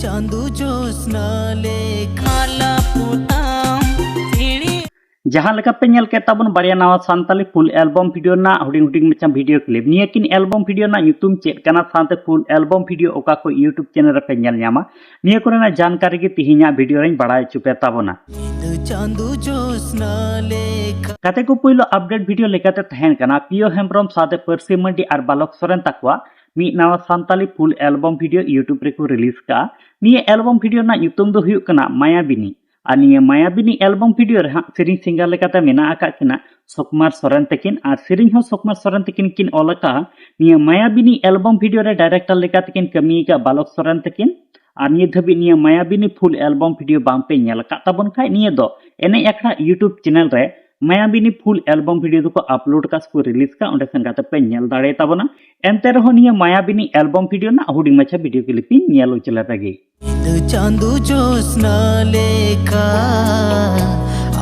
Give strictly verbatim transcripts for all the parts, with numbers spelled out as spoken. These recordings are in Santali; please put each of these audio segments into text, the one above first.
ᱪᱟᱸᱫᱚ ᱡᱳᱥᱱᱟ ᱞᱮᱠᱟ ᱢᱟᱞᱟ ᱯᱚᱛᱟᱢ ᱥᱤᱲᱤ᱾ ᱡᱟᱦᱟᱸ ᱞᱮᱠᱟ ᱯᱮ ᱧᱮᱞ ᱠᱮᱫ ᱛᱟᱵᱚᱱ ᱵᱟᱨᱭᱟ ᱱᱟᱣᱟ ᱥᱟᱱᱛᱟᱞᱤ full album video ᱨᱮᱱᱟᱜ ᱦᱩᱰᱤᱧ ᱦᱩᱰᱤᱧ ᱢᱟᱪᱷᱟ video clip, ᱱᱤᱭᱟᱹ ᱠᱤᱱ album video ᱨᱮᱱᱟᱜ ᱧᱩᱛᱩᱢ ᱪᱮᱫ ᱠᱟᱱᱟ, ᱥᱟᱶᱛᱮ full album video ᱚᱠᱟ ᱠᱚ YouTube channel ᱨᱮᱯᱮ ᱧᱮᱞ ᱧᱟᱢᱟ, ᱱᱤᱭᱟᱹ ᱠᱚᱨᱮᱱᱟᱜ ᱡᱟᱱᱠᱟᱨᱤ ᱜᱮ ᱛᱤᱦᱤᱧᱟᱜ video ᱨᱮᱧ ᱵᱟᱲᱟᱭ ᱦᱚᱪᱚ ᱯᱮ ᱛᱟᱵᱚᱱᱟ᱾ ᱧᱤᱫᱟᱹ ᱪᱟᱸᱫᱚ ᱡᱳᱥᱱᱟ ᱞᱮᱠᱟ᱾ ᱜᱟᱛᱮ ᱠᱚ, ᱯᱳᱭᱞᱳ update video ᱞᱮᱠᱟᱛᱮ ᱛᱟᱦᱮᱱ ᱠᱟᱱᱟ ᱯᱤᱭᱳ ᱦᱮᱢᱵᱨᱚᱢ ᱥᱟᱶᱛᱮ ᱯᱟᱹᱨᱥᱤ ᱢᱟᱹᱨᱰᱤ ᱟᱨ ᱵᱟᱞᱚᱠ ᱥᱚᱨᱮᱱ ᱛᱟᱠᱚᱣᱟᱜ ᱢᱤᱫ ᱱᱟᱣᱟ Santali full album video YouTube ᱨᱮᱠᱚ release ᱠᱟᱜᱼᱟ᱾ ᱱᱤᱭᱟᱹ album video ᱨᱮᱱᱟᱜ ᱧᱩᱛᱩᱢ ᱫᱚ ᱦᱩᱭᱩᱜ ᱠᱟᱱᱟ ᱢᱟᱭᱟᱵᱤᱱᱤ᱾ ᱟᱨ ᱱᱤᱭᱟᱹ ᱢᱟᱭᱟᱵᱤᱱᱤ album video ᱨᱮ ᱦᱟᱸᱜ ᱥᱮᱨᱮᱧ singer ᱞᱮᱠᱟᱛᱮ ᱢᱮᱱᱟᱜ ᱟᱠᱟᱫ ᱠᱤᱱᱟ ᱥᱩᱠᱩᱢᱟᱨ ᱥᱚᱨᱮᱱ ᱛᱟᱹᱠᱤᱱ, ᱟᱨ ᱥᱮᱨᱮᱧ ᱦᱚᱸ ᱥᱩᱠᱩᱢᱟᱨ ᱥᱚᱨᱮᱱ ᱛᱟᱹᱠᱤᱱ ᱠᱤᱱ ᱚᱞ ᱟᱠᱟᱫᱼᱟ᱾ ᱱᱤᱭᱟᱹ ᱢᱟᱭᱟᱵᱤᱱᱤ album video ᱨᱮ director ᱞᱮᱠᱟᱛᱮ ᱠᱤᱱ ᱠᱟᱹᱢᱤ ᱟᱠᱟᱫ ᱵᱟᱞᱚᱠ ᱥᱚᱨᱮᱱ ᱛᱟᱹᱠᱤᱱ᱾ ᱟᱨ ᱱᱤᱭᱟᱹ ᱫᱷᱟᱹᱵᱤᱡ ᱱᱤᱭᱟᱹ ᱢᱟᱭᱟᱵᱤᱱᱤ full album video ᱵᱟᱝ ᱯᱮ ᱧᱮᱞ ᱟᱠᱟᱫ ᱛᱟᱵᱚᱱ ᱠᱷᱟᱡ, ᱱᱤᱭᱟᱹ ᱫᱚ ᱮᱱᱮᱡ ᱟᱠᱷᱲᱟ YouTube channel ᱨᱮ ᱢᱟᱭᱟᱵᱤᱱᱤ full album video ᱫᱚᱠᱚ upload ᱟᱠᱟᱫ ᱥᱮᱠᱚ release ᱟᱠᱟᱫ, ᱚᱸᱰᱮ ᱥᱮᱱ ᱠᱟᱛᱮ ᱯᱮ ᱧᱮᱞ ᱫᱟᱲᱮ ᱛᱟᱵᱚᱱᱟ᱾ ᱮᱱᱛᱮ ᱨᱮᱦᱚᱸ ᱱᱤᱭᱟᱹ ᱢᱟᱭᱟᱵᱤᱱᱤ album video ᱨᱮᱱᱟᱜ ᱦᱩᱰᱤᱧ ᱢᱟᱪᱷᱟ video clip ᱤᱧ ᱧᱮᱞ ᱦᱚᱪᱚ ᱞᱮᱯᱮ ᱜᱮ᱾ ᱧᱤᱫᱟᱹ ᱪᱟᱸᱫᱚ ᱡᱳᱥᱱᱟ ᱞᱮᱠᱟ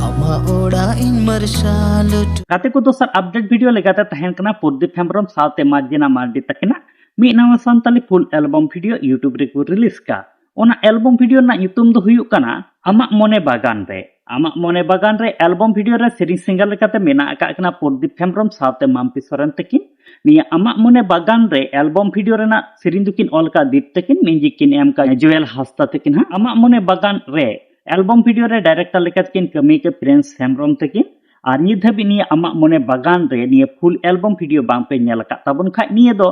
ᱟᱢᱟᱜ ᱚᱲᱟᱜ ᱤᱧ ᱢᱟᱨᱥᱟᱞ ᱦᱚᱴᱚ᱾ ᱜᱟᱛᱮ ᱠᱚ, ᱫᱚᱥᱟᱨ update video ᱞᱮᱠᱟᱛᱮ ᱛᱟᱦᱮᱱ ᱠᱟᱱᱟ ᱯᱨᱚᱫᱤᱯ ᱦᱮᱢᱵᱨᱚᱢ ᱥᱟᱶᱛᱮ ᱢᱟᱨᱡᱤᱱᱟ ᱢᱟᱨᱰᱤ ᱛᱟᱹᱠᱤᱱᱟᱜ ᱢᱤᱫ ᱱᱟᱣᱟ Santali full album video YouTube ᱨᱮᱠᱚ release ᱠᱟᱜ᱾ ᱚᱱᱟ album video ᱨᱮᱱᱟᱜ ᱧᱩᱛᱩᱢ ᱫᱚ ᱦᱩᱭᱩᱜ ᱠᱟᱱᱟ ᱟᱢᱟᱜ ᱢᱚᱱᱮ ᱵᱟᱜᱟᱱ ᱨᱮ᱾ ᱟᱢᱟᱜ ᱢᱚᱱᱮ ᱵᱟᱜᱟᱱ ᱨᱮ album video ᱨᱮ ᱥᱮᱨᱮᱧ singer ᱞᱮᱠᱟᱛᱮ ᱢᱮᱱᱟᱜ ᱟᱠᱟᱫ ᱠᱤᱱᱟ ᱯᱨᱚᱫᱤᱯ ᱦᱮᱢᱵᱨᱚᱢ ᱥᱟᱶᱛᱮ ᱢᱟᱢᱯᱤ ᱥᱚᱨᱮᱱ ᱛᱟᱹᱠᱤᱱ᱾ ᱱᱤᱭᱟᱹ ᱟᱢᱟᱜ ᱢᱚᱱᱮ ᱵᱟᱜᱟᱱ ᱨᱮ album video ᱨᱮᱱᱟᱜ ᱥᱮᱨᱮᱧ ᱫᱚᱠᱤᱱ ᱚᱞ ᱟᱠᱟᱫ ᱫᱤᱯ ᱛᱟᱹᱠᱤᱱ, music ᱠᱤᱱ ᱮᱢ ᱟᱠᱟᱫ ᱡᱩᱭᱮᱞ ᱦᱟᱸᱥᱫᱟ ᱛᱟᱹᱠᱤᱱ ᱦᱟᱸᱜ᱾ ᱟᱢᱟᱜ ᱢᱚᱱᱮ ᱵᱟᱜᱟᱱ ᱨᱮ album video ᱨᱮ director ᱞᱮᱠᱟᱛᱮ ᱠᱤᱱ ᱠᱟᱹᱢᱤ ᱟᱠᱟᱫ ᱯᱨᱤᱱᱥ ᱦᱮᱢᱵᱨᱚᱢ ᱛᱟᱹᱠᱤᱱ᱾ ᱟᱨ ᱱᱤᱛ ᱫᱷᱟᱹᱵᱤᱡ ᱱᱤᱭᱟᱹ ᱟᱢᱟᱜ ᱢᱚᱱᱮ ᱵᱟᱜᱟᱱ ᱨᱮ ᱱᱤᱭᱟᱹ full album video ᱵᱟᱝ ᱯᱮ ᱧᱮᱞ ᱟᱠᱟᱫ ᱛᱟᱵᱚᱱ ᱠᱷᱟᱡ, ᱱᱤᱭᱟᱹ ᱫᱚ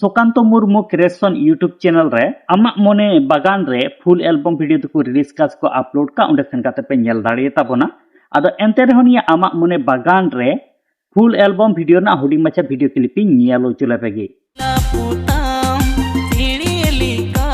Sukanta Murmu Creation YouTube channel ᱨᱮ ᱟᱢᱟᱜ ᱢᱚᱱᱮ ᱵᱟᱜᱟᱱ ᱨᱮ full album video ᱫᱚᱠᱚ release ᱠᱟᱜ ᱥᱮᱠᱚ upload ᱠᱟᱜ, ᱚᱸᱰᱮ ᱥᱮᱱ ᱠᱟᱛᱮ ᱯᱮ ᱧᱮᱞ ᱫᱟᱲᱮᱭᱟ ᱛᱟᱵᱚᱱᱟ᱾ ᱟᱫᱚ ᱮᱱᱛᱮ ᱨᱮᱦᱚᱸ ᱱᱤᱭᱟᱹ ᱟᱢᱟᱜ ᱢᱚᱱᱮ ᱵᱟᱜᱟᱱ ᱨᱮ full album video ᱨᱮᱱᱟᱜ ᱦᱩᱰᱤᱧ ᱢᱟᱪᱷᱟ video clip ᱤᱧ ᱧᱮᱞ ᱦᱚᱪᱚ ᱞᱮᱯᱮ ᱜᱮ᱾ ᱯᱚᱛᱟᱢ ᱥᱤᱲᱤ ᱞᱮᱠᱟ᱾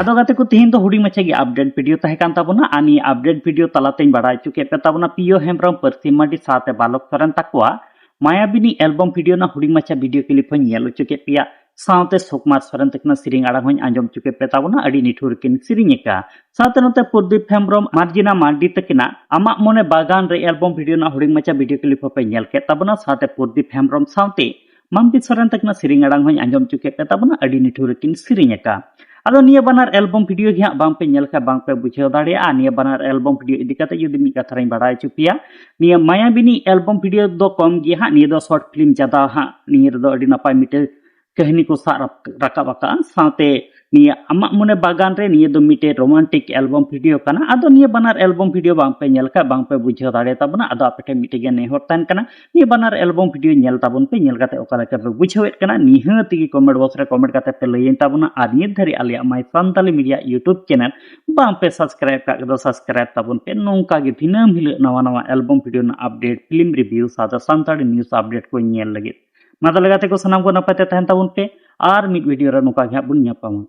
ᱟᱫᱚ ᱜᱟᱛᱮ ᱠᱚ, ᱛᱤᱦᱤᱧ ᱫᱚ ᱦᱩᱰᱤᱧ ᱢᱟᱪᱷᱟ ᱜᱮ update video ᱛᱟᱦᱮᱸ ᱠᱟᱱ ᱛᱟᱵᱚᱱᱟ᱾ ᱟᱨ ᱱᱤᱭᱟᱹ update video ᱛᱟᱞᱟᱛᱮᱧ ᱵᱟᱲᱟᱭ ᱦᱚᱪᱚ ᱠᱮᱫ ᱯᱮ ᱛᱟᱵᱚᱱᱟ ᱯᱤᱭᱳ ᱦᱮᱢᱵᱨᱚᱢ, ᱯᱟᱹᱨᱥᱤ ᱢᱟᱹᱨᱰᱤ ᱥᱟᱶᱛᱮ ᱵᱟᱞᱚᱠ ᱥᱚᱨᱮᱱ ᱛᱟᱠᱚᱣᱟᱜ ᱢᱟᱭᱟᱵᱤᱱᱤ album video ᱨᱮᱱᱟᱜ ᱦᱩᱰᱤᱧ ᱢᱟᱪᱷᱟ video clip ᱦᱚᱸᱧ ᱧᱮᱞ ᱦᱚᱪᱚ ᱠᱮᱫ ᱯᱮᱭᱟ᱾ ᱥᱟᱶᱛᱮ ᱥᱩᱠᱩᱢᱟᱨ ᱥᱚᱨᱮᱱ ᱛᱟᱹᱠᱤᱱᱟᱜ ᱥᱮᱨᱮᱧ ᱟᱲᱟᱝ ᱦᱚᱸᱧ ᱟᱸᱡᱚᱢ ᱦᱚᱪᱚ ᱠᱮᱫ ᱯᱮ ᱛᱟᱵᱚᱱᱟ᱾ ᱟᱹᱰᱤ ᱱᱤᱴᱷᱩᱨ ᱠᱤᱱ ᱥᱮᱨᱮᱧ ᱟᱠᱟᱫᱼᱟ᱾ ᱥᱟᱶᱛᱮ ᱱᱚᱛᱮ ᱯᱨᱚᱫᱤᱯ ᱦᱮᱢᱵᱨᱚᱢ, ᱢᱟᱨᱡᱤᱱᱟ ᱢᱟᱨᱰᱤ ᱛᱟᱹᱠᱤᱱᱟᱜ ᱟᱢᱟᱜ ᱢᱚᱱᱮ ᱵᱟᱜᱟᱱ ᱨᱮ album video ᱨᱮᱱᱟᱜ ᱦᱩᱰᱤᱧ ᱢᱟᱪᱷᱟ video clip ᱦᱚᱸᱯᱮ ᱧᱮᱞ ᱠᱮᱫ ᱛᱟᱵᱚᱱᱟ᱾ ᱥᱟᱶᱛᱮ ᱯᱨᱚᱫᱤᱯ ᱦᱮᱢᱵᱨᱚᱢ ᱥᱟᱶᱛᱮ ᱢᱟᱢᱯᱤᱛ ᱥᱚᱨᱮᱱ ᱛᱟᱹᱠᱤᱱᱟᱜ ᱥᱮᱨᱮᱧ ᱟᱲᱟᱝ ᱦᱚᱸᱧ ᱟᱸᱡᱚᱢ ᱦᱚᱪᱚ ᱠᱮᱫ ᱯᱮ ᱛᱟᱵᱚᱱᱟ, ᱟᱹᱰᱤ ᱱᱤᱴᱷᱩᱨ ᱨᱮᱠᱤᱱ ᱥᱮᱨᱮᱧ ᱟᱠᱟᱫᱼᱟ᱾ ᱟᱫᱚ ᱱᱤᱭᱟᱹ ᱵᱟᱱᱟᱨ ᱮᱞᱵᱚᱢ ᱵᱷᱤᱰᱤᱭᱳ ᱜᱮ ᱦᱟᱸᱜ ᱵᱟᱝᱯᱮ ᱧᱮᱞ ᱠᱷᱟᱱ ᱵᱟᱝᱯᱮ ᱵᱩᱡᱷᱟᱹᱣ ᱫᱟᱲᱮᱭᱟᱜᱼᱟ᱾ ᱱᱤᱭᱟᱹ ᱵᱟᱱᱟᱨ ᱮᱞᱵᱚᱢ ᱵᱷᱤᱰᱤᱭᱳ ᱤᱫᱤ ᱠᱟᱛᱮ ᱡᱩᱫᱤ ᱢᱤᱫ ᱠᱟᱛᱷᱟ ᱨᱤᱧ ᱵᱟᱲᱟᱭ ᱦᱚᱪᱚ ᱯᱮᱭᱟ, ᱱᱤᱭᱟᱹ ᱢᱟᱭᱟᱵᱤᱱᱤ ᱮᱞᱵᱚᱢ ᱵᱷᱤᱰᱤᱭᱳ ᱫᱚ ᱠᱚᱢ ᱜᱮᱭᱟ ᱦᱟᱸᱜ, ᱱᱤᱭᱟᱹ ᱫᱚ ᱥᱚᱨᱴ ᱯᱷᱤᱞᱢ ᱡᱟᱫᱟ ᱦᱟᱸᱜ, ᱱᱤᱭᱟᱹ ᱨᱮᱫᱚ ᱟᱹᱰᱤ ᱱᱟᱯᱟᱭ ᱢᱤᱫᱴᱮᱱ ᱠᱟᱹᱦᱱᱤ ᱠᱚ ᱥᱟᱵ ᱨᱟᱠᱟᱵ ᱟᱠᱟᱫᱼᱟ᱾ ᱥᱟᱶᱛᱮ ᱱᱤᱭᱟᱹ ᱟᱢᱟᱜ ᱢᱚᱱᱮ ᱵᱟᱜᱟᱱ ᱨᱮ, ᱱᱤᱭᱟᱹ ᱫᱚ ᱢᱤᱫᱴᱮᱡ ᱨᱳᱢᱟᱱᱴᱤᱠ ᱮᱞᱵᱚᱢ ᱵᱷᱤᱰᱤᱭᱳ ᱠᱟᱱᱟ᱾ ᱟᱫᱚ ᱱᱤᱭᱟᱹ ᱵᱟᱱᱟᱨ ᱮᱞᱵᱚᱢ ᱵᱷᱤᱰᱤᱭᱳ ᱵᱟᱝᱯᱮ ᱧᱮᱞ ᱠᱷᱟᱱ ᱵᱟᱝᱯᱮ ᱵᱩᱡᱷᱟᱹᱣ ᱫᱟᱲᱮᱭᱟᱛᱟᱵᱚᱱᱟ᱾ ᱟᱫᱚ ᱟᱯᱮ ᱴᱷᱮᱱ ᱢᱤᱫᱴᱮᱡ ᱜᱮ ᱱᱮᱦᱚᱨ ᱛᱟᱦᱮᱱ ᱠᱟᱱᱟ, ᱱᱤᱭᱟᱹ ᱵᱟᱱᱟᱨ ᱮᱞᱵᱚᱢ ᱵᱷᱤᱰᱤᱭᱳ ᱧᱮᱞ ᱛᱟᱵᱚᱱ ᱯᱮ, ᱧᱮᱞ ᱠᱟᱛᱮ ᱚᱠᱟ ᱞᱮᱠᱟ ᱯᱮ ᱵᱩᱡᱷᱟᱹᱣᱮᱫ ᱠᱟᱱᱟ ᱱᱤᱦᱟᱹᱛ ᱜᱮ ᱠᱚᱢᱮᱱᱴ ᱵᱚᱠᱥ ᱨᱮ ᱠᱚᱢᱮᱱᱴ ᱠᱟᱛᱮ ᱯᱮ ᱞᱟᱹᱭᱟᱹᱧ ᱛᱟᱵᱚᱱᱟ᱾ ᱟᱨ ᱱᱤᱛ ᱫᱷᱟᱹᱨᱤᱡ ᱟᱞᱮᱭᱟᱜ ᱢᱟᱭ ᱥᱟᱱᱛᱟᱞᱤ ᱢᱤᱰᱤᱭᱟ ᱭᱩᱴᱩᱵᱽ ᱪᱮᱱᱮᱞ ᱵᱟᱝᱯᱮ ᱥᱟᱵᱥᱠᱨᱟᱭᱤᱵ ᱠᱟᱜ ᱠᱚᱫᱚ ᱥᱟᱵᱥᱠᱨᱟᱭᱤᱵ ᱛᱟᱵᱚᱱ ᱯᱮ᱾ ᱱᱚᱝᱠᱟ ᱜᱮ ᱫᱤᱱᱟᱹᱢ ᱦᱤᱞᱳᱜ ᱱᱟᱣᱟ ᱱᱟᱣᱟ ᱮᱞᱵᱚᱢ ᱵᱷᱤᱰᱤᱭᱳ ᱨᱮᱱᱟᱜ ᱟᱯᱰᱮᱴ, ᱯᱷᱤᱞᱢ ᱨᱤᱵᱷᱤᱭᱩ ᱥᱟᱶᱛᱮ ᱥᱟᱱᱛᱟᱲᱤ ᱱᱤᱭᱩᱡᱽ ᱟᱯᱰᱮᱴ ᱠᱚ ᱧᱮᱞ ᱞᱟᱹᱜᱤᱫ᱾ ᱢᱟ ᱛᱟᱦᱚᱞᱮ ᱜᱟᱛᱮ ᱠᱚ, ᱥᱟᱱᱟᱢ ᱠᱚ ᱱᱟᱯᱟᱭ ᱛᱮ ᱛᱟᱦᱮᱱ ᱛᱟᱵᱚᱱ ᱯᱮ, ᱟᱨ ᱢᱤᱫ ᱵᱷᱤᱰᱤᱭᱳ ᱨᱮ ᱱᱚᱝᱠᱟ ᱜᱮ ᱦᱟᱸᱜ ᱵᱚᱱ ᱧᱟᱯᱟᱢᱟ᱾